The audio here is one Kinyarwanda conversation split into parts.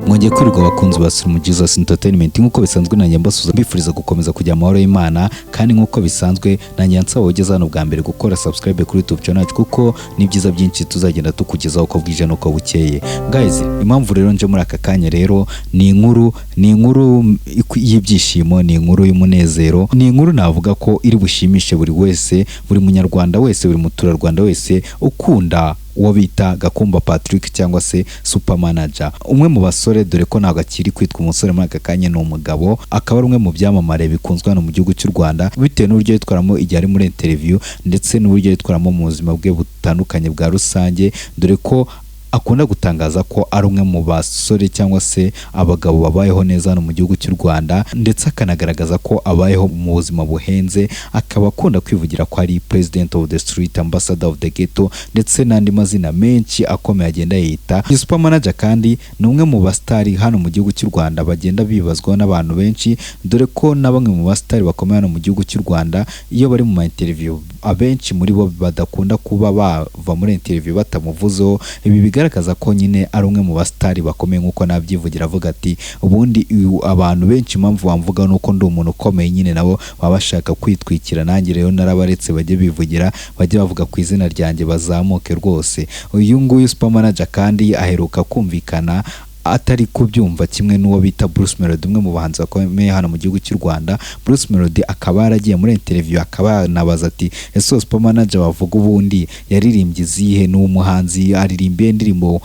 Mwongeye kwirirwa, abakunzi ba Sirimu Jesus Entertainment. Nk'uko bisanzwe, nanjye mbasuhuza, mbifuriza gukomeza kugira amahoro y'Imana. Kandi nk'uko bisanzwe, nanjye nsaba ugeze hano bwa mbere gukora subscribe kuri YouTube channel yacu, kuko ni byiza byinshi tuzagenda tukugezaho uko bwije n'uko bukeye. Guys, impamvu rero nje muri aka kanya rero ni inkuru y'ibyishimo, ni inkuru y'umunezero, ni inkuru navuga ko iri bushimishe buri wese, buri Munyarwanda wese, buri muturarwanda wese ukunda uwo bita Gakumba Patrick cyangwa se Super Manager, umwe mu basore, dore ko ntabwo akiri kwitwa umusore muri aka kanya, ni umugabo, akaba ari umwe mu byamamare bikunzwe hano mu gihugu cy'u Rwanda bitewe n'uburyo yitwaramo igihe ari muri interview, ndetse n'uburyo yitwaramo mu buzima bwe butandukanye bwa rusange, dore ko akunda gutangaza ko ari umwe mu basore cyangwa se abagabo babayeho neza hano mu gihugu cy'u Rwanda, ndetse akanagaragaza ko abayeho mu buzima buhenze, akaba akunda kwivugira ko ari president of the street, ambassador of the ghetto, ndetse n'andi mazina menshi akomeye agenda yita. Uyu Super Manager kandi ni umwe mu basitari hano mu gihugu cy'u Rwanda bagenda bibazwaho n'abantu benshi, dore ko na bamwe mu basitari bakomeye hano mu gihugu cy'u Rwanda, iyo bari mu ma interview, abenshi muri bo badakunda kuba bava muri interview batamuvuzeho. Ibi bigaragaza ko nyine ari umwe mu basitari bakomeye, nk'uko nabyivugira avuga ati: "Ubundi abantu benshi impamvu bamvuga ni uko ndi umuntu ukomeye." Nyine nabo baba bashaka kwitwikira, nanjye rero narabaretse bajye bivugira, bajye bavuga ku izina ryanjye, bazamuke rwose. Uyu nguyu Super Manager kandi aheruka kumvikana atari kubyumva kimwe n'uwo bita Bruce Melody, umwe mu bahanzi bakomeye hano mu gihugu cy'u Rwanda. Bruce Melody akaba yaragiye muri interview, akaba yanabaza ati: "Ese uwo Super Manager bavuga ubundi yaririmbye izihe? Ni umuhanzi, aririmba indirimbo?"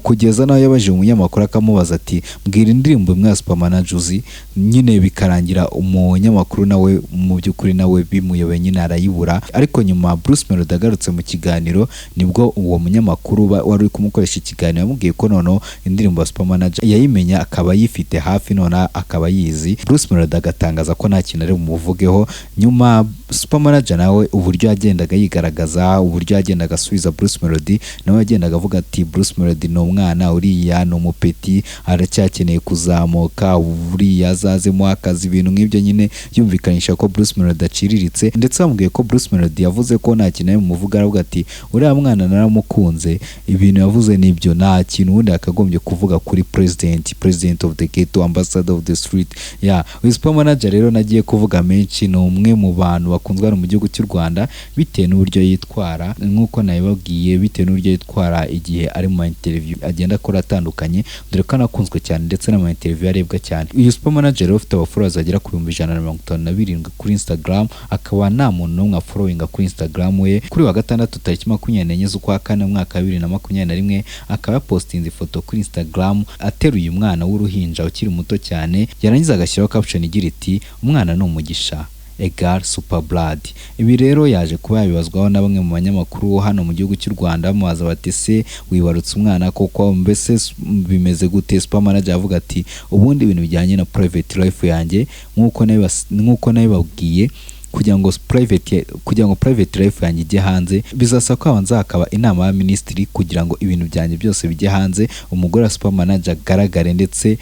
Kugeza naho yabajije umunyamakuru, akamubaza ati: "Mbwira indirimbo imwe ya Super Manager uzi." Nyine bikarangira umunyamakuru nawe mu by'ukuri nawe bimuyobeye, nyine arayibura. Ariko nyuma Bruce Melody agarutse mu kiganiro, nibwo uwo munyamakuru wari uri kumukoresha ikiganiro yamubwiye ko noneho indirimbo ya Super Manager yayimenya, akaba ayifite hafi, none akaba ayizi. Bruce Melody agatangaza ko nta kintu ari bumuvugeho. Nyuma Super Manager nawe, uburyo yagendaga yigaragaza, uburyo yagendaga asubiza Bruce Melody, nawe yagendaga avuga ati: "Bruce Melody ni umwana, uriya ni umupeti, aracyakeneye kuzamuka, uriya azazemo akazi." Ibintu nk'ibyo nyine, yumvikanisha ko Bruce Melody aciriritse. Ndetse bamubwiye ko Bruce Melody yavuze ko nta kintu ari bumuvuga, aravuga ati: "Uriya mwana naramukunze, ibintu yavuze nibyo, nta kintu ubundi yakagombye kuvuga kuri president of the ghetto, ambassador of the street." Ya, uyu Super Manager rero nagiye kuvuga menshi, ni umwe mu bantu bakunzwe hano mu gihugu cy'u Rwanda bitewe n'uburyo yitwara, nk'uko nabibabwiye, bitewe n'uburyo yitwara igihe ari mu ma interview agenda akora atandukanye, dore ko anakunzwe cyane ndetse n'ama interview arebwa cyane. Uyu Super Manager rero ufite abafollowers bagera ku 157,000 kuri Instagram, akaba nta muntu n'umwe afollowinga kuri Instagram we, kuri wa gatandatu tariki 24 z'ukwa kane umwaka wa 2021, akaba yapostinze ifoto kuri Instagram ateruye umwana w'uruhinja ukiri muto cyane, yarangiza agashyiraho caption igira iti: "Umwana ni umugisha egal super blood." Ibi rero yaje kuba yabibazwaho na bamwe mu banyamakuru hano mu gihugu cy'u Rwanda, bamubaza bati: "Se wibarutse umwana koko? Mbese bimeze gute?" Super Manager avuga ati: "Ubundi ibintu bijyanye na private life yanjye, nk'uko nabibabwiye, kugira ngo private life yanjye ijye hanze, bizasaba ko habanza hakaba inama ya minisitiri kugira ngo ibintu byanjye byose bijye hanze, umugore wa Super Manager agaragare, ndetse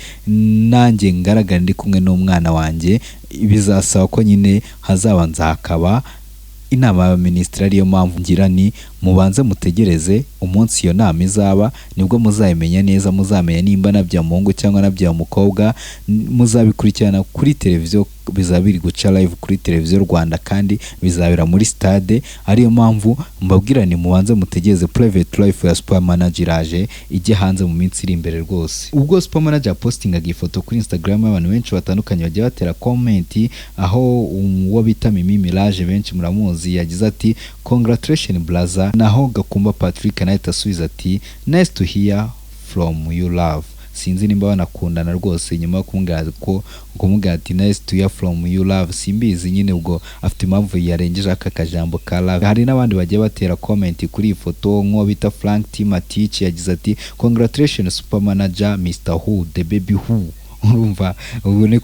nanjye ngaragare ndi kumwe n'umwana wanjye. Bizasaba ko nyine hazabanza hakaba inama y'abaminisitiri, ariyo mpamvu ngira ni mubanze mutegereze umunsi iyo nama izaba, nibwo muzabimenya neza, muzamenya nimba nabyaye umuhungu cyangwa nabyaye umukobwa. Muzabikurikirana kuri televiziyo, bizaba biri guca live kuri Televiziyo Rwanda, kandi bizabera muri stade. Ariyo mpamvu mbabwira ni mubanze mutegereze, private life ya Super Manager iraje ijye hanze mu minsi iri imbere rwose." Ubwo Super Manager yapostingaga ifoto kuri Instagram, abantu benshi batandukanye bagiye batera comment, aho uwo bita Mimi Mirage, benshi muramuzi, yagize ati: "Congratulation brother." Naho Gakumba Patrick nawe ahita asubiza ati: "Nice to hear from you, love." Sinzi nimba banakundana rwose, nyuma yo kumubwira ati: "Nice to hear from you, love." Simbizi nyine, ubwo afite impamvu yarengeje aka kajambo ka love. Hari n'abandi bagiye batera comment kuri iyi foto, nk'uwo bita Frank T Matich yagize ati: "Congratulations, Super Manager, Mr Who the baby who." Urumva ubu ni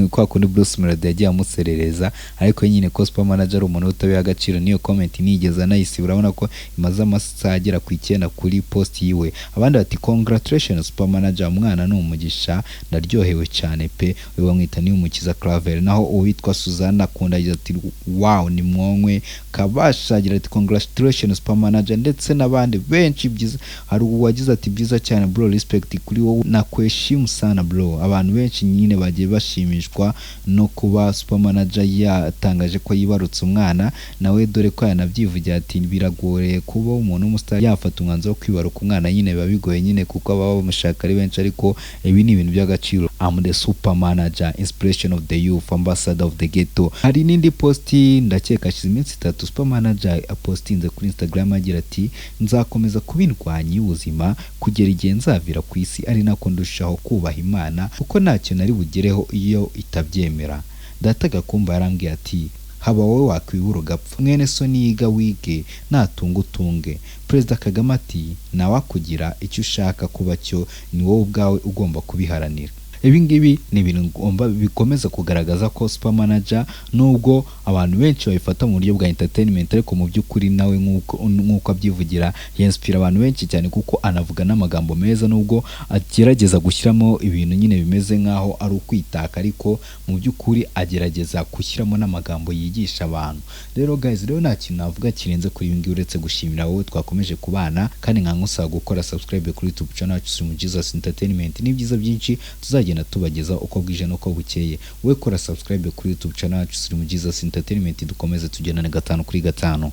kwa kundi Bruce Melody yagiye amuserereza, ariko nyine ko Super Manager ari umuntu utabiha agaciro, niyo comment nigeze anayisiba. Urabona ko imaze amasaha agera ku 9 kuri post yiwe. Abandi bati: "Congratulations Super Manager, umwana ni umugisha, ndaryohewe cyane pe." Uyu bamwita ni Umukiza Claver. Naho uwitwa Suzanne akunda agira ati: "Wow, ni mwonkwe." Kabasha agira ati: "Congratulations Super Manager," ndetse n'abandi benshi. Byiza, hari uwagize ati: "Byiza cyane bro, respect kuri wowe, nakuheshimu sana bro." Abantu benshi nyine bagiye bashimishwa no kuba Super Manager yatangaje ko yibarutse umwana nawe, dore ko yanabyivugira ati biragoye kuba umuntu w'umusitari yafata umwanzuro wo kwibaruka umwana. Nyine biba bigoye nyine kuko baba bamushaka ari benshi, ariko ibi ni ibintu by'agaciro. I'm the super manager, inspiration of the youth, ambassador of the ghetto. Hari n'indi post, ndakeka hashize iminsi 3, Super Manager apostinze kuri Instagram agira ati: "Nzakomeza kuba indwanyi y'ubuzima kugera igihe nzavira ku isi, ari nako ndushaho kubaha Imana kuko ntacyo nari bugereho iyo itabyemera. Data Gakumba yarambwiye ati: 'Haba wowe wakwibura ugapfa, mwene so niyiga wige, natunga utunge.' Perezida Kagame ati: 'Nawakugira icyo ushaka kuba cyo, ni wowe ubwawe ugomba kubiharanira.'" Ibi ngibi ni ibintu ngomba bikomeza kugaragaza ko Super Manager, nubwo abantu benshi babifata mu buryo bwa entertainment, ariko mu by'ukuri nawe nk'uko abyivugira yinspira abantu benshi cyane, kuko anavuga n'amagambo meza, nubwo agerageza gushyiramo ibintu nyine bimeze nk'aho ari ukwitaka, ariko mu by'ukuri agerageza gushyiramo n'amagambo yigisha abantu. Rero guys, rero nta kintu navuga kirenze kuri ibi ngibi uretse gushimira wowe twakomeje kubana, kandi nkankusaba gukora subscribe kuri YouTube channel yacu mu Jesus Entertainment. N'ibyiza byinshi tuzagenda tubageza uko bwije n'uko bukeye. Wowe kora subscribe kuri YouTube channel yacu mu Jesus Entertainment, dukomeze tugendane gatanu kuri gatanu.